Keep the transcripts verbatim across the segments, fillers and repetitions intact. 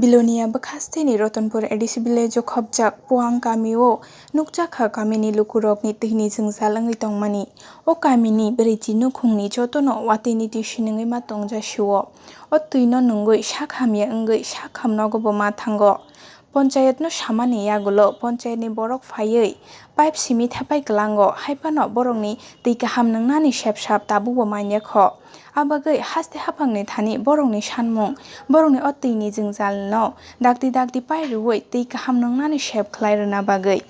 Bilonia bwkhasteni Ratanpur A D C village o khopjak Puang kami o nukjakha kamini lukurokni twini jwngjal wngwi tongmani. O kamini bwrwi chi nukhungni jotono watwini twi siningwi ma tongjasio. O twino nungwi sak hamya wngwi sak ham nogo bo ma thango. Ponchayatno samani yagulo ponchayatni borok phaiwi pipe simi thepai kwlango, haiphano borokni twi kaham nwngnani sepsap tabukbo manya kho. Abagwi haste haphangni thani borokni sanmung, borokni o twini jwngjalno dakti dakti pai rwui twi kaham nwngnani sep khlai rwna bagwi.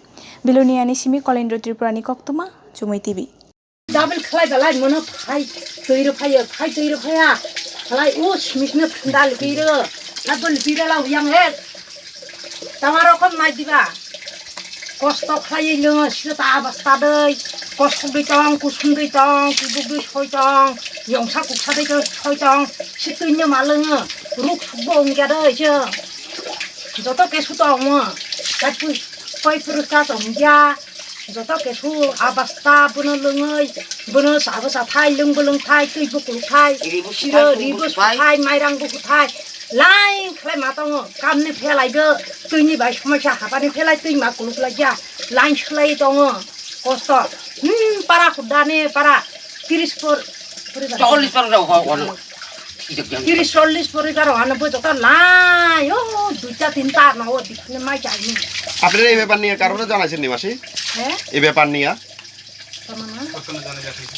Biloniani simi Kolendro Tripurani koktwma, Chumui T V. Double khlai belai mono phai twi rw phaiya, phai twi rw phaiya. Khlai o simi no dal twi rw. Double twi rw la yang he. Tama rokom nai diba. Kosto khlai lwngo sita basta dei. Kosto dei tong, kusum dei tong, kubuk dei soi tong, yongsa kuksa dei tong soi tong. Sitwino malwngo. Ruk sukbo ongya dei se. Joto kesu tongo. Kai pui, koi purka tongya. Joto kesu abasta bono lwngwi, bono sabo sathai, lwngbo lwngthai, twibo kulukthai, ribo siro, suthai, ribo twibo suthai. Suthai, mairangbo huthai. Line khlai ma tongo, kamni phelaibo, twini bai somosya habani phelai, twi ma kuluk laikya, line swlai tongo, kosto. Hmm, para hudane, para, tiris por, poribar. Chollish por rok, ho, ho, no. Tiris chollish poribar ano bo joto lai, o duita tinta no o dikhne mai jai ni. Apni ei bepar niya karone janaichini masi? He? Ei bepar niya? Tamana?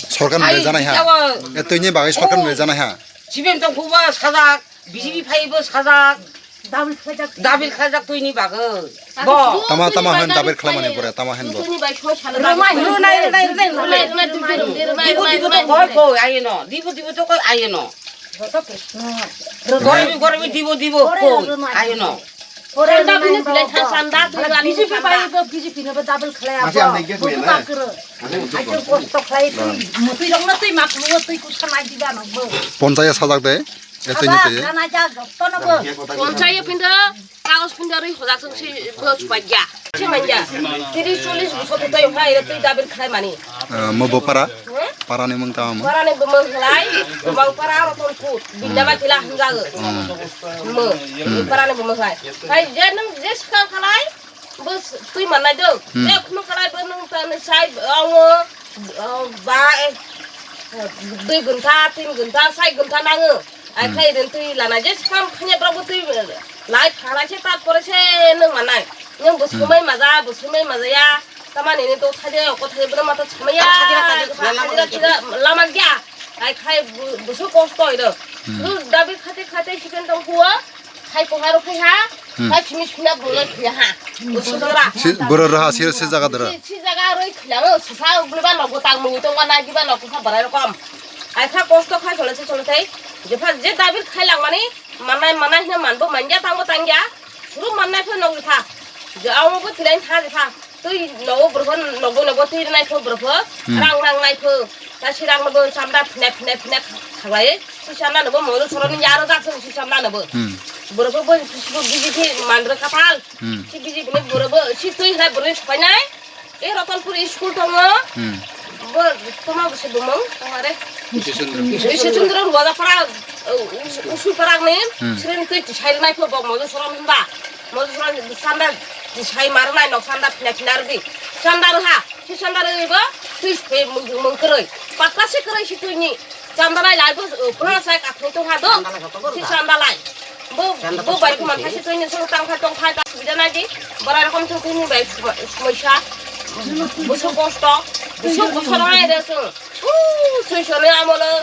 Sorkar ni janai ha. E twi ni bagai sorkar ni janai ha. Sibem tong kuba sajak, B J P phai bo sajak. Dabil khajak. Dabil khajak twi ni bagai. Bo. Tama, tama han dabil khlai mani pore, tama han bo. Rwmai, rwnai, rwnai, rwnai, rwnai. Dibu, dibu to koi, koi, aye no. Dibu, dibu to koi, aye no. Gorobi, gorobi, dibu, dibu, koi, aye no. Sanda bini bilai tha, sanda, twi rani B J P sanda. Bai bo B J P no bo dabil khlai abo. Bo buka kro. Ayo kosto khlai twi, mutwi rok no twi mak nuo twi kusa nai diba no bo. Ponchaya sajak de. Etini twi. Ponchaya pinda. Kagos phunjarwi hojak chwng si bo chubaikya. Si manya. Tiris chollish bosor twi twi phai twi dabil khlai mani. Ah, mo bo para? Hmm? Para ni mung tama mo? Para ni bo mung khlai, bo para aro ton kut. Binda ba kila hwnjago. Hmm. Mo. Hmm. Para ni bo mung khlai. Hai je nung je skang khlai, bo twi mannai do. Hmm. Je khunu khlai bo nung ta ni sai ango, ah, ba, eh, dui gunta, tin gunta, sai gunta nango. Ai khai ren twi lana je skam khanya brok twi lai phalai se tat pore se nung manai. Nung bo sumai maja, bo sumai maja ya. Tamani ni to thaje ko thaje bro mata sumai ya. Lama gya. Ai khai bo so kosto oi do. Lu dabi khate khate siken tong huwa. Khai ko haro khai ha. Khai simi suna bo lai khai ha. Bo so dora. Si boro raha si si jaga dora. Si jaga roi khila o susa uble ba no gotang mu tong na gi ba no ko sa barai rokom. Ai kha kosto khai chole se chole thai. Jepha je dabil khai langmani, mannai mannai hwnwi manbo manya, tangbo tangya. Suru mannai phe nogwi kha. Je amo bo tilain kha je kha. Twi nogo borok pho nogwi nogo twi nai pho borok pho. Hmm. Rang rang nai pho. Ta si rang nobo chamda phina phina phina kha-, khalai. Si chamda nobo modo soroni yaro jak si chamda nobo. Hmm. Borok pho bo si B J P mandra kapal. Hmm. Si B J P ni borok bo si twi hai borok ni sopai nai. E Ratanpur school tongo. Hmm. Bo toma bo se bumung tongare. Ishwar Chandra. Ishwar Chandra ruwa da para, uh, us-, usul para ni. Hmm. Sren twi tisai nai pho bok mojo sorom ba. Mojo sorom sanda tisai mar nai nok sanda phina phina rdi. Sanda rha. Si sanda rwi bo twi se mung, mung kroi. Patla se kroi si twi ni. Chandalai lai bo, uh, pura sai kathai tong ha do. Chandalai joto bo si da. Chandalai. Bo, chandalai bo bai ko man khai si tong ni song tang khai tong khai ta subida nai di. Borai rokom song tong ni bai sumai sa. Bo so kosto. Bo so kosto nai de song. Uh, soi sone amolo.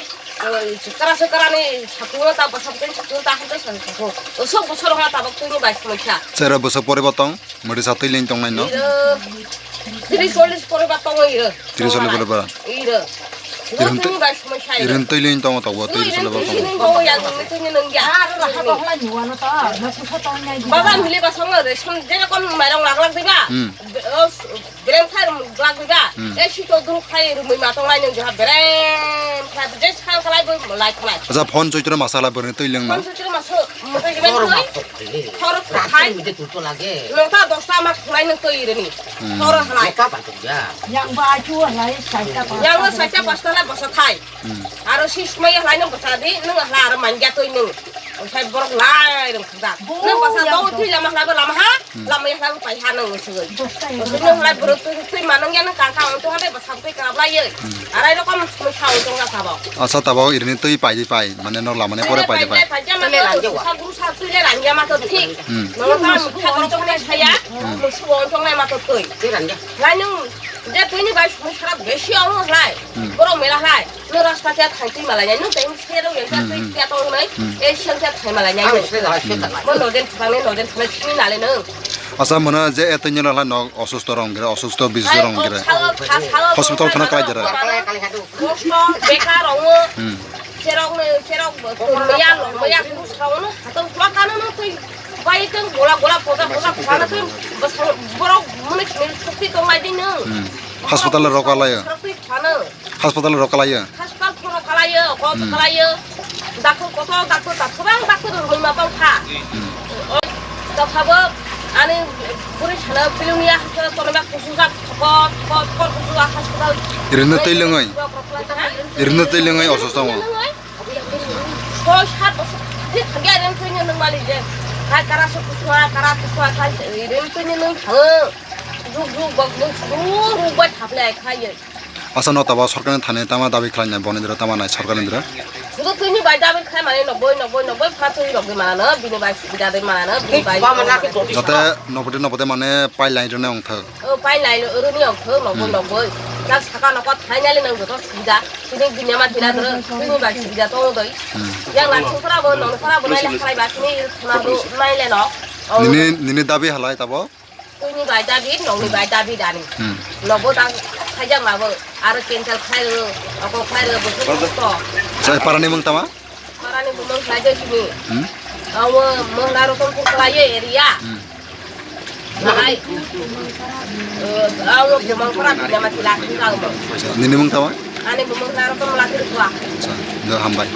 Kara se kara ni saku ta ba saku saku ta han ta san saku. Bo so bo so ro ha ta ba tong ni bai sumai sa. Sero bo so pore bo tong. Mori sa twi leng tong nai no? Iro, tiris chollish pore ba tongo iro. Tiris chollish pore ba. Iro. Iro twi bai sumai sai. Iro twi leng tongo to, twi chollish pore ba tongo. Iro twi leng tongo, yang twi leng ya. Baba mili ba songo re, son jere kon mairong lak lak diba. Hmm. Be-, o, bereng khai lak diba. Hmm. E sito duru khai rumui ma tong lai nang jaha bereng khai je sang khalai bo lai khalai. Acha phone choitro masala borni twi leng no. Phone choitro maso, mo twi leng twi. Khoro khai. Nokta dosta ma khulai nang twi reni. Hmm. Khoro halai. Nokta ba tu ya. Yang ba chu halai saita pasta. Yang lo saita pasta lai basa khai. Hmm. Aro si sumai halai nang basa di, nang halai aro manja twi nang. Sai borok lai rang khada. Nang basa Twi lama hlaibo lama ha, hmm, lama ya hlaibo pai ha nang sugoi. Twi nang hlai bro twi, twi manung ya nang kang kang tong ha dai bwsang twi kap lai ye. Hmm. Arai rokom mui kha tong ga sabo. Asa tabok irini twi pai di pai, mane nok lama ni pore pai di pai. Pai ja ma to sa guru sa twi le rang ya ma to thik. Hmm. Nang ta mui kha tong tong nai saya, hmm, mui su tong nai ma to twi. Lai nung je twi ni bai sung sara besi ong hlai. Hmm. Boro mela hlai. No rasta khe thang twi malai nai, no tei se ro yang twi kya tong nai, e siang khe thai malai nai. Mo no den thang nai, no den thang nai, sini nale no. Asa mona je e twi nila no osusto rong gre, osusto bisjo rong gre. Hospital thana kai jara. Kosto, bekar rong. Hmm. Cherok no, cherok, ya lo, ya kuru sa no, hato kula kano no twi. Bai teng gola gola poda poda khana twi, borok muni khini thukti tong lai di no. Hmm. Hospital ro kalai. Twi khana. Hospital ro kalai. Hospital phoro kalaio, kok kalaio. Dakto koto, dakto ta, kobang dakto rwngwi ma tong kha. O, dophabo ani buri sana bilungya hasa tonima kusuja, kok, kok, kok kusuja hospital. Irinno twi lwngwi. Irinno twi lwngwi osusto mo. Soi sat bosor, je thangya irin twi nung mali je. Hai kara su kusua, kara kusua, khai irin twi nung thango. Juk juk bok bok juk juk bai thaplai khai. Asa no tabo sorkar ni thani tama dabi khlai nai boni dira tama nai sorkar ni dira. Sudu twi ni bai dabi khlai mani nokboi nokboi nokboi pha twi rok di mana no bini bai subida di mana no bini bai. Jate nobode nobode mane pai line rwna ongthok. O pai line rwni ongthok nokboi nokboi. Jak saka nokot finally nang joto subida. Tini dunia ma thila dro twi ni bai subida tong doi. Yang na sung khora bo nong khora bo nai le khlai ba tini khona do nai le no. Nini nini dabi halai tabo. Twi ni bai dabi, nokni bai dabi dani. Hmm. Nokbo ta khaijak mabo, aro cancel khlai rw, oko khlai rw, bwswk kosto. Sa parani mung tama? Parani bumung khlai de sini. Hmm. Awo mung naro tong pur khlai ye area. Hmm. Hai. Eh, awo bumung para bina mati laki kau mo. Nini mung tama? Ani bumung naro tong laki rw kwa. Sa, do hambai.